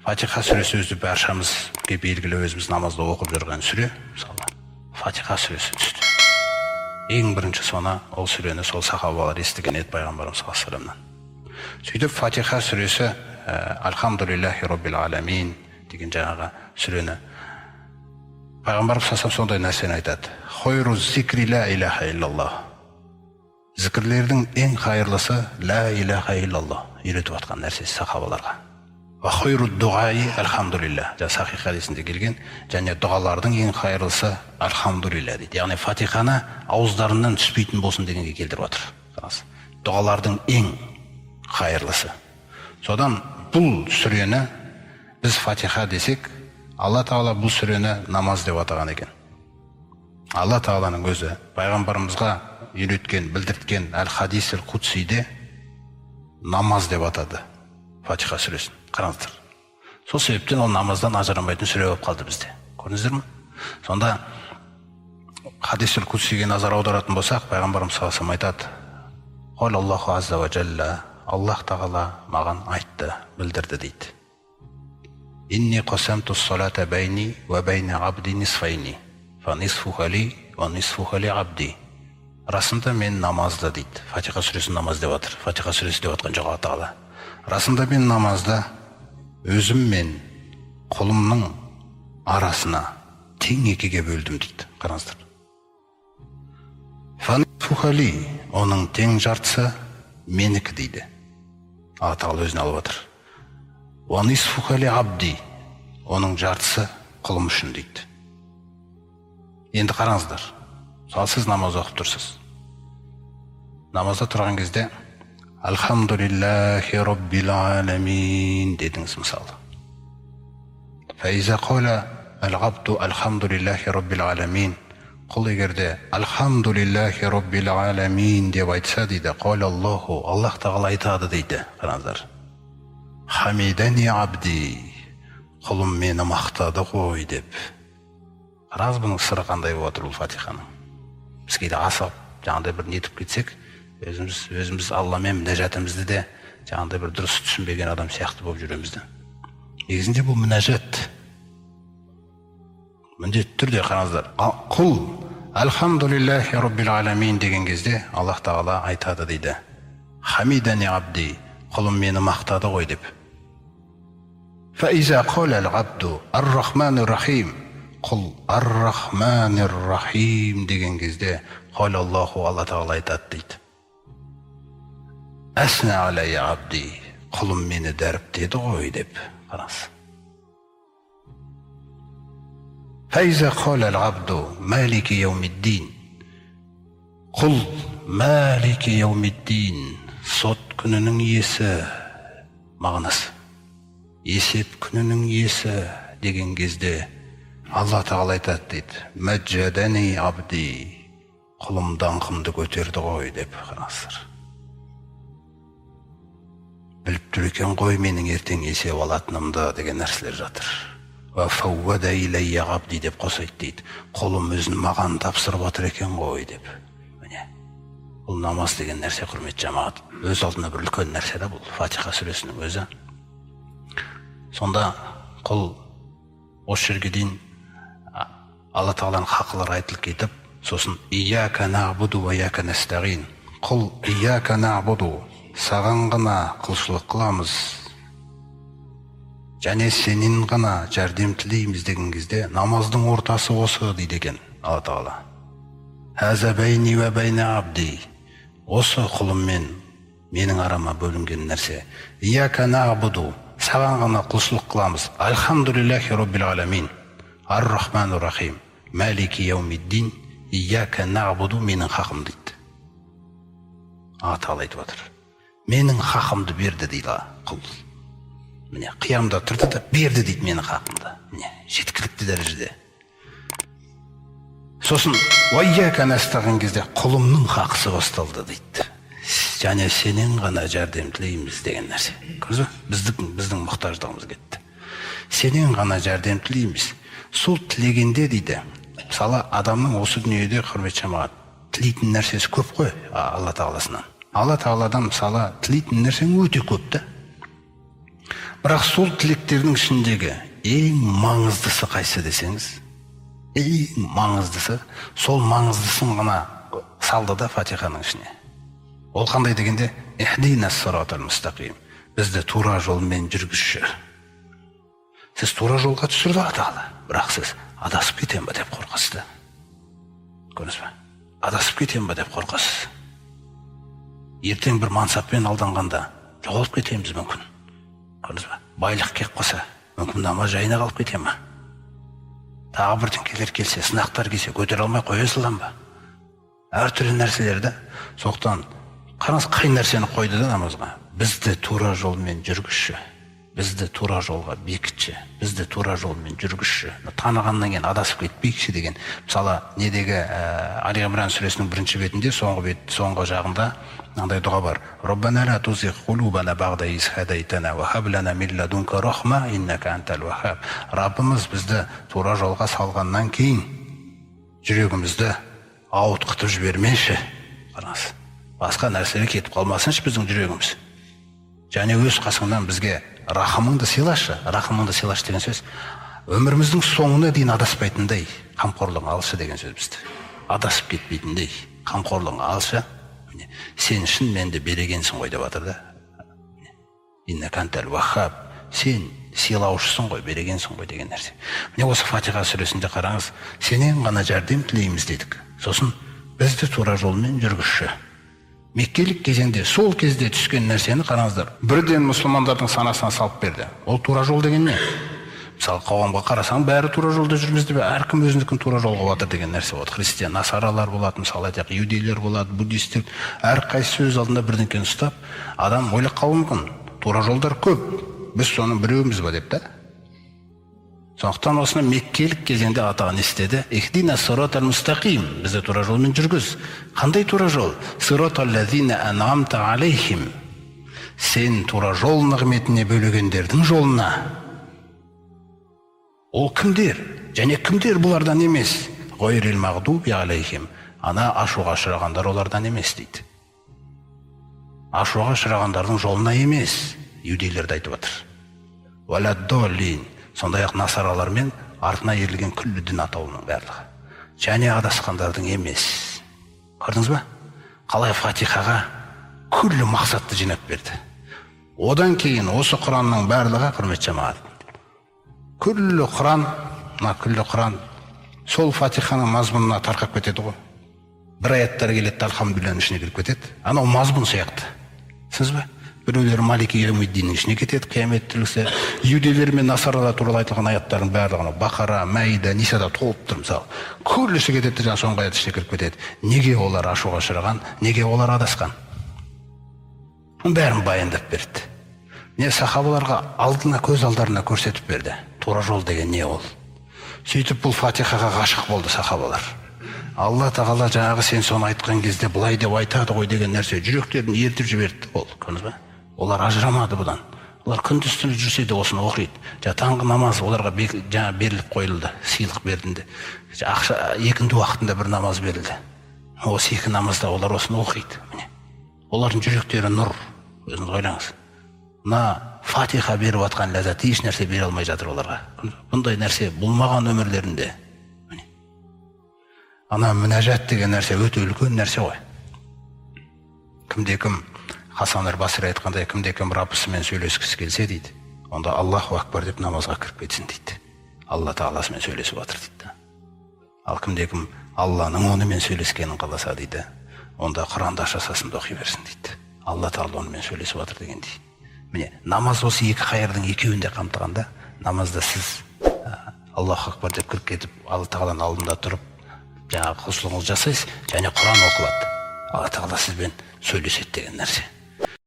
Фатиха сүресі өзі баршамызға белгілі, өзіміз намазда оқып жүрген сүре. Мысалы, Фатиха сүресі түсті. Ең бірінші соны, ол сүрені сол сахабалар естіген еді пайғамбарымыз саллаллаху алейхи. Сөйтіп Фатиха сүресі, Альхамдулиллахи роббил аламин деген жаңағы сүрені пайғамбарымыз саллаллаху алейхи сондай нәрсені айтады. Хойру зикри ла илаха иллаллах. Зікірлердің ең қайырлысы ла илаха иллаллах үйретіп жатқан нәрсесі сахабаларға. Ва хойру дуғаи альхамдулилля. Жаңа сахих хадисінде келген, және дұғалардың ең қайырлысы альхамдулилля дейді. Яғни Фатиханы ауыздарынан түспейтін болсын дегенге келтіріп отыр. Дұғалардың ең қайырлысы. Содан бұл сүрені біз Фатиха десек, Алла Тағала бұл сүрені намаз деп атаған екен. Алла Тағаланың өзі пайғамбарымызға үйреткен, білдірткен әл-хадисил кудсиде намаз деп атады Фатиха сүресін. Қараңыздар. Сол себептен ол намаздан ажырамайтын сүре болып қалды бізде. Көрдіңіздер ме? Сонда хадисул кудсиге назар аударатын болсақ, пайғамбарымыз саллаллаху алейхи айтады: Қол Аллаху азза ва джалла, Аллах Тағала маған айтты, білдірді дейді. Инни қасамту ссалата байни ва байна абди нисфайни, фа нисфуха ли ва нисфуха ли абди. Расында мен намазды дейді. Фатиха сүресін намаз деп жатыр. Фатиха сүресі деп жатқан жоқ Алла Тағала. Расында мен намазды өзім мен құлымның арасына тең екіге бөлдім дейді. Қараңыздар. Фа нисфуха ли, оның тең жартысы менікі дейді. Алла Тағала өзіне алып отыр. Уа нисфуха ли абди, оның жартысы құлым үшін дейді. Енді қараңыздар. Мысалы, сіз намаз оқып тұрсыз. Намазда тұрған кезде Альхамдулиллахи роббил аламин дедіңіз мысалы. Фаиза қала әл-абду альхамдулиллахи роббил аламин. Құл егерде Альхамдулиллахи роббил аламин деп айтса дейді, қала Аллаху, Аллах Тағала айтады дейді. Қараңыздар. Хамидани абди, құлым мені мақтады ғой деп. Қараңыз, бұның сыры қандай болып отыр бұл Фатиханың. Біз кейде асығып жаңағыдай бір нетіп кетсек, өзіміз Алламен мінәжатымызды де жаңағыдай бір дұрыс түсінбеген адам сияқты болып жүреміз де. Негізінде бұл мінәжат. Міндетті түрде қараңыздар. Құл Альхамдулиллахи роббил аламин деген кезде Аллах Тағала айтады дейді. Хамидани абди, құлым мені мақтады ғой деп. Фаиза қала әл-абду ар-рахманир рахим. Құл ар-рахманир рахим деген кезде қала Аллаху, Алла Тағала айтады дейді. Әсна алайя абди, құлым мені дәріптеді ғой деп. Қараңыз. Фаиза қала әл-абду малики яумиддин. Құл малики яумиддин, сот күнінің иесі мағынасы. Есеп күнінің иесі деген кезде Алла Тағала айтады дейді. Мәджадани абди, құлым даңқымды көтерді ғой деп. Қараңыздар. Біліп тұр екен ғой менің ертең есеп алатынымды деген нәрселер жатыр. Уа фауада илайя абди деп қосайды дейді. Құлым өзін маған тапсырып отыр екен ғой деп. Міне. Бұл намаз деген нәрсе, құрметті жамағат, өз алдына бір үлкен нәрсе да бұл Фатиха сүресінің өзі. Сонда құл осы жерге дейін Алла Тағаланың хақылары айтылып кетіп, сосын ияка нағбуду уа ияка настағин. Құл ияка нағбуду, саған ғана құлшылық қыламыз және сенен ғана жәрдем тілейміз деген кезде намаздың ортасы осы дейді екен Алла Тағала. Хаза байни уа байна абди, осы құлыммен менің арама бөлінген нәрсе. Ияка нағбуду, саған ғана құлшылық қыламыз. Альхамдулиллахи роббил аламин, ар-рахманир рахим, малики яумиддин, ияка нағбуду, менің хақым дейді. Алла Тағала айтып отыр. Менің хақымды берді дейді құл. Міне, қиямда тұрды да берді дейді менің хақымды. Міне, жеткілікті дәрежеде. Сосын уайяка настағин кезде құлымның хақысы басталды дейді. Және сенен ғана жәрдем тілейміз деген нәрсе. Көрдіңіз бе? Біздің мұқтаждығымыз кетті. Сенен ғана жәрдем тілейміз. Сол тілегенде дейді. Мысалы, адамның осы дүниеде, құрметті жамағат, тілейтін нәрсесі көп қой Алла Тағаласынан. Алла Тағаладан мысалы тілейтін нәрсең өте көп та. Бірақ сол тілектердің ішіндегі ең маңыздысы қайсы десеңіз, ең маңыздысы, сол маңыздысын ғана салды да Фатиханың ішіне. Ол қандай дегенде, ихдина ссиратал мустақим, бізді тура жолмен жүргізші. Сіз тура жолға түсірді Алла Тағала, бірақ сіз адасып кетем ба деп қорқасыз да. Көрдіңіз ба? Адасып кетем ба деп қорқасыз. Ертең бір мансаппен алданғанда жоғалып кетеміз мүмкін. Көрдіңіз ба? Байлық келіп қалса, мүмкін намаз жайына қалып кете ма? Тағы бірдеңкелер келсе, сынақтар келсе, көтере алмай қоя салам ба? Әртүрлі нәрселерді. Сондықтан қараңыз, қай нәрсені қойды да намазға? Бізді тура жолмен жүргізші, бізді тура жолға бекітші, бізді тура жолмен жүргізші. Танығаннан кейін адасып кетпейікші деген. Мысалы, недегі Али Имран сүресінің бірінші бетінде, соңғы бет, соңғы жағында мынандай дұға бар. Раббана ла тузиг кулубана бағда из хадайтана ва хаб лана мин ладунка рахма иннака антал ваххаб. Раббымыз, бізді тура жолға салғаннан кейін жүрегімізді ауытқытып жібермеші. Қараңыз, басқа нәрселер кетіп қалмасыншы біздің жүрегіміз. Және өз қасыңнан бізге рахымыңды сыйлашы. Рахымыңды сыйлашы деген сөз, өміріміздің соңына дейін адаспайтындай қамқорлығың алшы деген сөз. Бізді адасып кетпейтіндей қамқорлығың алшы. Міне, сен шын менді берегенсің ғой деп жатыр да. Иннака антал ваххаб, сен сыйлаушысың ғой, берегенсің ғой деген нәрсе. Міне, осы Фатиха сүресінде қараңыз, сенен ғана жәрдем тілейміз дедік. Сосын бізді тура жолмен жүргізші. Меккелік кезеңде, сол кезде түскен нәрсені қараңыздар, бірден мұсылмандардың санасына салып берді. Ол тура жол деген не? Мысалы, қоғамға қарасаң, бәрі тура жолда жүрміз деп, әркім өзінікін тура жол қылып жатыр деген нәрсе болады. Христиан, насаралар болады, мысалы айтайық, иудейлер болады, буддистер, әрқайсысы өз алдында бірдеңкені ұстап, адам ойлап қалуы мүмкін, тура жолдар көп, біз соның біреуіміз ба деп та. Сондықтан осыны меккелік кезеңде Алла не істеді? Ихдина сиратал мустақим, бізді тура жолмен жүргіз. Қандай тура жол? Сиратал лазина ан'амта алейхим, сен тура жол нығметіне бөлегендердің жолына. Ол кімдер? Және кімдер бұлардан емес? Ғайрил мағдуби алейхим, ана ашуға ұшырағандар олардан емес дейді. Ашуға ұшырағандардың жолына емес, иудейлерді айтып отыр. Уаладдоллин, сондай-ақ насаралар мен артына ерілген күллі дін атаулының барлығы. Және адасқандардың емес. Көрдіңіз ба? Қалай Фатихаға күллі мақсатты жинап берді. Одан кейін осы Құранның барлығы, құрметті жамағат, күллі Құран, мына күллі Құран сол Фатиханың мазмұнына тарқап кетеді ғой. Бір аяттар келеді, альхамдулилланың ішіне кіріп кетеді. Анау мазмұн сияқты. Түсіндіңіз ба? Біреулер Малики яумиддиннің ішіне кетеді, қиямет тірілсе. Иудейлер мен насаралар туралы айтылған аяттардың барлығы Бақара, Мәйда, Нисада толып тұр мысалы. Күллісі кетеді, жаңа соңғы аят ішіне кіріп кетеді. Неге олар ашуға ұшыраған, неге олар адасқан? Оның бәрін баяндап берді. Не сахабаларға алдына, көз алдарына көрсетіп берді. Тура жол деген не ол? Сөйтіп бұл Фатихаға ғашық болды сахабалар. Алла Тағала жаңағы сен соны айтқан кезде былай деп айтады ғой деген нәрсе жүректерін ертіп жіберді ол. Көрдіңіз ба? Олар ажырамады бұдан. Олар күндіз түні жүрсе де осыны оқиды. Жаңа таңғы намаз оларға жаңа беріліп қойылды, сыйлық берілді. Ақша екінті уақытында бір намаз берілді. Осы екі намазда олар осыны оқиды. Міне. Олардың жүректері нұр. Өзіңіз ойлаңыз. Мына Фатиха беріп жатқан ләззат еш нәрсе бере алмай жатыр оларға. Бұндай нәрсе болмаған өмірлерінде. Міне. Ана мінәжат деген нәрсе өте үлкен нәрсе ғой. Кімде кім, Хасан әл-Басри айтқандай, кімде кім Раббысымен сөйлескісі келсе дейді, онда Аллаху акбар деп намазға кіріп кетсін дейді. Алла Тағаласымен сөйлесіп жатыр дейді. Ал кімде кім Алланың онымен сөйлескенін қаласа дейді, онда Құранды аша салсын да оқи берсін дейді. Алла Тағала онымен сөйлесіп жатыр дегендей. Міне, намаз осы екі қайырдың екеуін де қамтығанда, намазда сіз Аллаху акбар деп кіріп кетіп, Алла Тағаланың алдында тұрып, жаңағы құлшылығыңызды жасайсыз, және Құран оқылады. Алла Тағала сізбен сөйлеседі деген нәрсе.